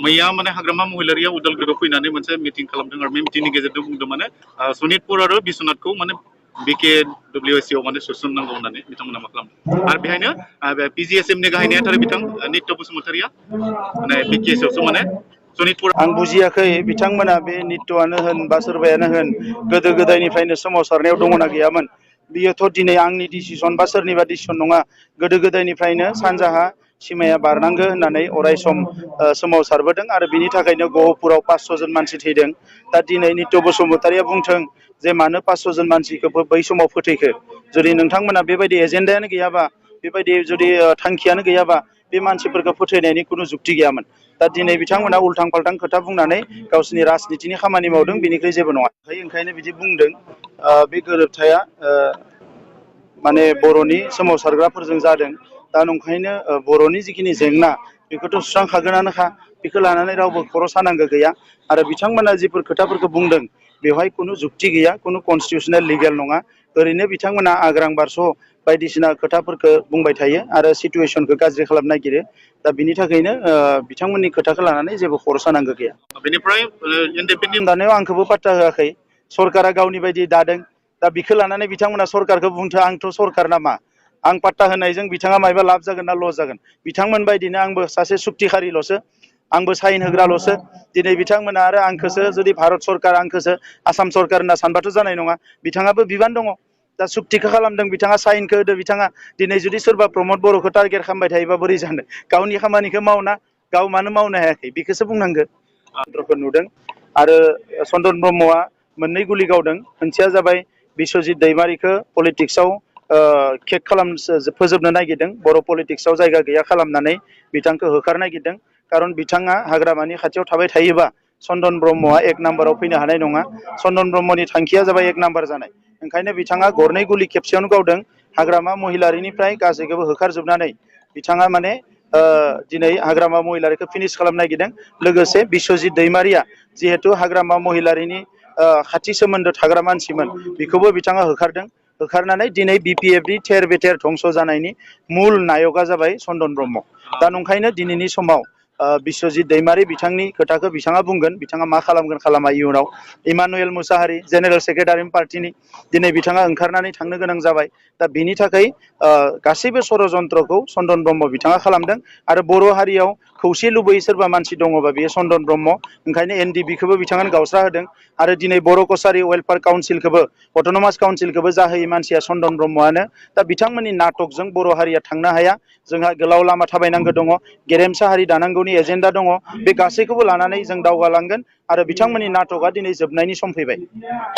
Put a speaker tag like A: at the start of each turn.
A: मैया माने हाग्रामा महिलारिया उदालगुरियाव फैनानै मोनसे मिटिं खालामदों आरो बे मिटिंनि गेजेरजों बुंदों माने सनितपुर आरो बिश्वनाथखौ माने BKWSC आव माने सोसननांगौ होननानै बिथांमोना मा खालामदों आरो बेहायनो PGSM नि गाहाय नेहाथारि बिथां नित्य बसुमतारिया माने BKS आवसो माने सनितपुर
B: आं बुजियाखै बिथांमोना बे नित्यआनो होन बा सोरबायानो होन गोदो गोदायनिफ्रायनो सोमावसारनायाव दङना गैयामोन बियोथ' दिनै आंनि डिसिसन बा सोरनिबा डिसिसन नङा गोदो गोदायनिफ्रायनो सानजाहा सिमाया बारनांगो होननानै अराय सम सोमावसारबोदों आरो बिनि थाखायनो गहपुराव 500 जन मानसि थैदों दा दिनै नित्य बसुमतारिया बुंथों जे मानो 500 जन मानसिखौ बै समाव फोथैखो जुदि नोंथांमोना बेबायदि एजेन्डायानो गैयाबा बेबायदि जुदि थांखियानो गैयाबा बे मानसिफोरखौ फोथैनायनि कुनु जुक्ति गैयामोन दा दिनै बिथांमोना उल्थां फाल्थां खोथा बुंनानै गावसोरनि राजनितिनि खामानि मावदों बिनिख्रुइ जेबो नङा ओंखायनो बिदि बुंदों बे गोरोबथाया माने बर'नि सोमावसारग्राफोरजों जादों दा नंखायनो बर'नि जिखिनि जेंना बेखौथ' सुस्रांखागोनानोखा बेखौ लानानै रावबो खर' सानांगौ गैया आरो बिथांमोना जिफोर खोथाफोरखौ बुंदों बेवहाय कुनु जुक्ति गैया कुनु कनस्टिटिउसनेल लिगेल नङा ओरैनो बिथांमोना आग्रां बारस' बायदिसिना खोथाफोरखौ बुंबाय थायो आरो सिटुवेसनखौ गाज्रि खालामनो नागिरो दा बिनि थाखायनो बिथांमोननि खोथाखौ लानानै जेबो खर' सानांगौ गैया
A: बेनिफ्राय
B: दानायाव आंखौबो पात्ता होआखै सरकारा गावनि बायदि दादों दा बिखौ लानानै बिथांमोना सरकारखौ बुंथो आंथ' सरकार नामा आं पात्ता होनायजों बिथाङा मायबा लाब जागोन ना लस जागोन बिथांमोन बायदिनो आंबो सासे सुक्तिखारिल'सो आंबो साइन होग्राल'सो दिनै बिथांमोना आरो आंखौसो जुदि भारत सरकार आंखौसो आसाम सरकार होनना सानबाथ' जानाय नङा बिथाङाबो बिबान दङ दा सुक्तिखौ खालामदों बिथाङा साइनखौ होदो बिथाङा दिनै जुदि सोरबा प्रमद बर'खौ टारगेट खालामबाय थायोबा बोरै जानो गावनि खामानिखौ मावना गाव मानो मावनो हायाखै बेखौसो बुंनांगो नुदों आरो चन्दन ब्रह्मआ मोननै गुलि गावदों मोनसेया जाबाय बिश्वजित दैमारिखौ पलिटिक्सआव केक फोजोबनो नागिरदों बर' पलिटिक्सआव जायगा गैया खालामनानै बिथांखौ होखारनो नागिरदों खारन बिथाङा हाग्रामानि खाथियाव थाबाय थायोबा चन्दन ब्रह्मआ 1 नाम्बाराव फैनो हानाय नङा चन्दन ब्रह्मनि थांखिया जाबाय 1 नाम्बार जानाय ओंखायनो बिथाङा गरनै गुलि खेबसेयावनो गावदों हाग्रामा महिलारिनिफ्राय गासैखौबो होखारजोबनानै बिथाङा माने दिनै हाग्रामा महिलारिखौ फिनिश खालामनो नागिरदों लोगोसे बिश्वजित दैमारिया जिहेतु हाग्रामा महिलारिनि खाथि सोमोन्दो थाग्रा मानसिमोन बेखौबो बिथाङा होखारनानै दिनै BPFनि थेर बेथेर धंस जानायनि मुल नायकआ जाबाय चन्दन ब्रह्म दा नंखायनो दिनैनि समाव बिश्वजित दैमारि बिथांनि खोथाखौ बिथाङा बुंगोन बिथाङा मा खालामगोन खालामा इयुनाव इमानुएल मुसाहारि जेनेरेल सेक्रेटारि पार्टिनि दिनै बिथाङा ओंखारनानै थांनो गोनां जाबाय दा बिनि थाखाय गासैबो षड़यन्त्रखौ चन्दन ब्रह्म बिथाङा खालामदों आरो बर' हारियाव खौसे लुबैयै सोरबा मानसि दङबा बेयो चन्दन ब्रह्म ओंखायनो NDBखौबो बिथाङानो गावस्रा होदों आरो दिनै बर' कसारि वेलफेयार काउन्सिलखौबो अट'नमास काउन्सिलखौबो जाहोयै मानसिया चन्दन ब्रह्मआनो दा बिथांमोननि नाटकजों बर' हारिया थांनो हाया जोंहा गोलाव लामा थाबायनांगौ दङ गेरेमसा हारि दानांगौनि एजेन्डा दङ बे गासैखौबो लानानै जों दावगालांगोन आरो बिथांमोननि नाटकआ दिनै जोबनायनि सम फैबाय।